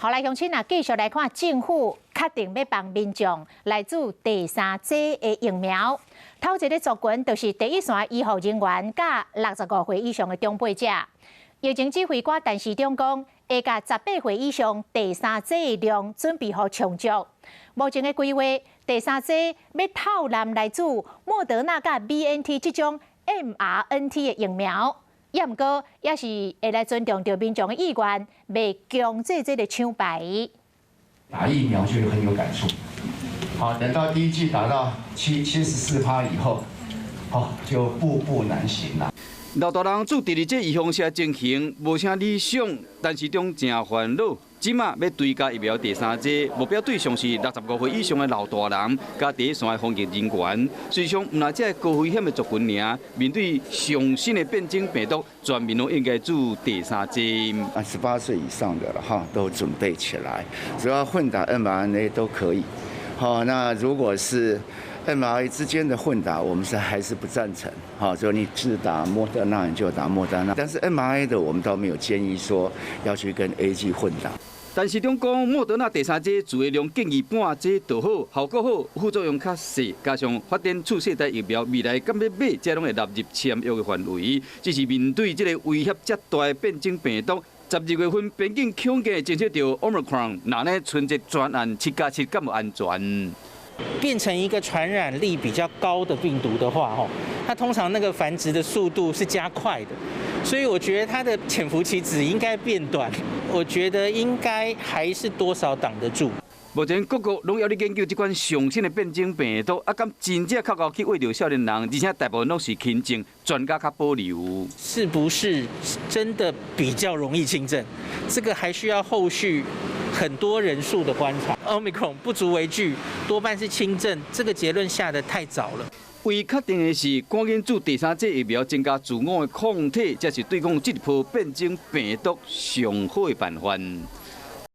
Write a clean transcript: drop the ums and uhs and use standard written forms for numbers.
好來，鄉親啊，繼續來看政府確定欲幫民眾來注第三劑的疫苗。頭一个族群就是第一線醫護人員佮65歲以上的長輩者。疫情指揮官陳時中講，會共18歲以上第三劑的量準備予充足。目前的規劃，第三劑欲透濫來注莫德納佮 BNT 這種 mRNA 的疫苗。也毋過，也是會來尊重著民眾的意願，袂強制這个廠牌。打疫苗就很有感觸。好，等到第一劑打到74%以後，好，就步步難行啦。老大人注第二劑預防射情形無啥理想，陳時中誠煩惱。這馬欲追加疫苗第三劑，目標對象是65歲以上的老大人，佮第一線的防疫人員。實際上，毋但這高危險的族群爾，面對上新的變種病毒，全民攏應該注第三劑。啊，18歲以上的了哈，都準備起來，只要混打 mRNA 都可以。好，那如果是 mRNA 之間的混打，我們是還是不贊成。好，就你是打莫德納，你就打莫德納。但是 mRNA 的，我們倒沒有建議說要去跟 AZ 混打。陳時中講，莫德納第三劑注的量建議半劑就好，效果好，副作用較細，加上發展次世代疫苗，未來敢欲買，這攏會納入簽約的範圍。只是面對這个威脅遮大的變種病毒，12月份邊境恐驚會偵測著 Omicron，若呢春節專案7加7敢有安全？變成一個傳染力比較高的病毒的話，吼，它通常那個繁殖的速度是加快的，所以我覺得它的潛伏期只應該變短，我覺得應該還是多少擋得住。目前各國攏猶咧研究這款上新的變種病毒，啊，敢真正較𠢕去餵著少年人，而且大部分攏是輕症，專家較保留。是不是真的比較容易輕症？這個還需要後續很多人數的觀察。Omicron 不足為懼，多半是輕症，這個結論下得太早了。唯確定的是，趕緊注第三劑疫苗，增加自我的抗體，才是對抗這波變種病毒上好的辦法。